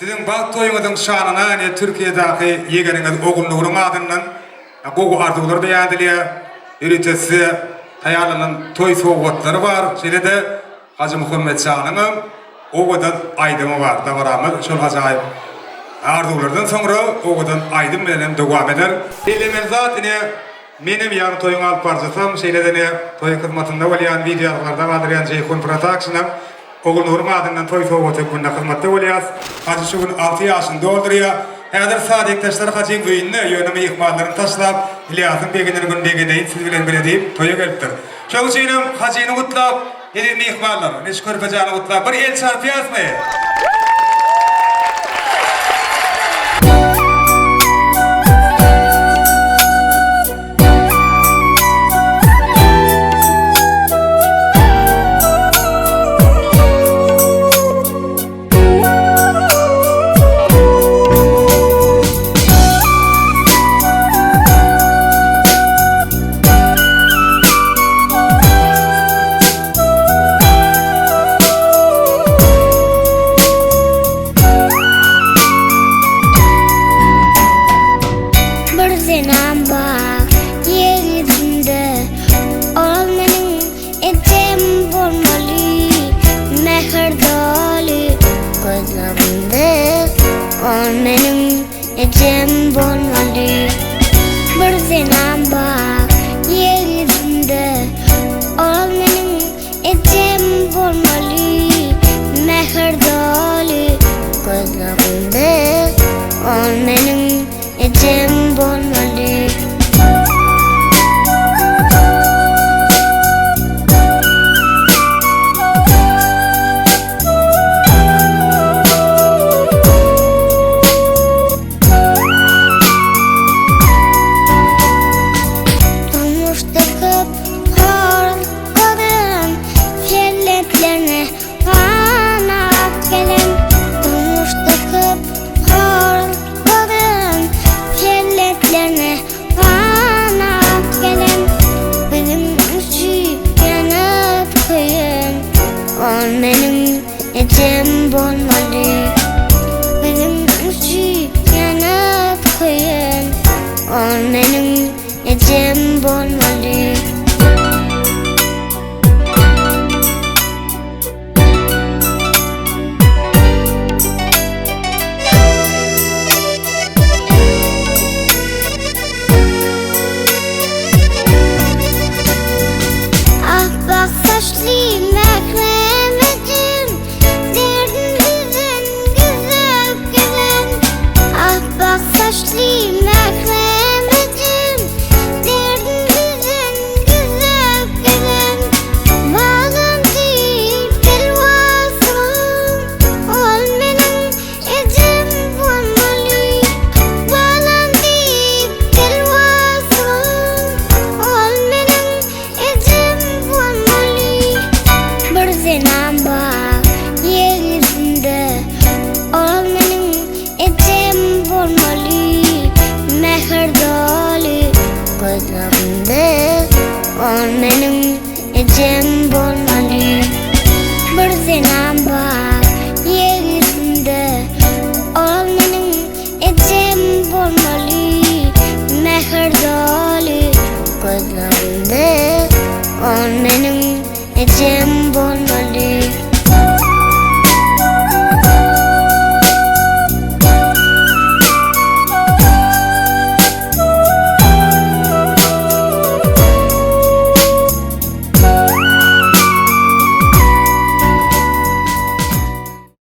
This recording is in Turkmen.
Siziň bagt toýuňyzyň şanyna ine Türkiýedäki ýegeniňiz Ogulnuryň adyndan gowy arzuwlar beýan edilýär. Ýörite size taýýarlanan toý sowgatlary bar. Şeýle-de Hajy Muhammetjanyňam owadan aýdymy bar. Dabaramyz şol ajaýyp arzuwlardan soňra owadan aýdym bilen hem dowam eder. Bellemeli zat ine menem ýagny toýuň alyp baryjysam, şeýle-de ine toýuň hyzmatynda bolýan, wideo ýazgylarda galdyrýan Jeýhun Production-am Ogulnuryň adyndan toý sowgaty hökmünde hyzmatda bolýas. Hajy şu gün alty ýaşyny doldurýar. Häzir sadikdaşlar Hajyň öýünde, ýöne myhmanlaryny taşlap, Ylýasyň begenen gün begeneýin siz bilen bile diýip, toýa gelipdir. Şoň üçinem Hajyny gutlap, eziz myhmanlar, ine şu körpejäni gutlap, bir el çarpýasmy? Bir zenan bar ýer ýüzünde, Ol meniň ejem bolmaly. Mähir doly gözlerinde, Ol meniň ejem bolmaly. Bir zenan bar.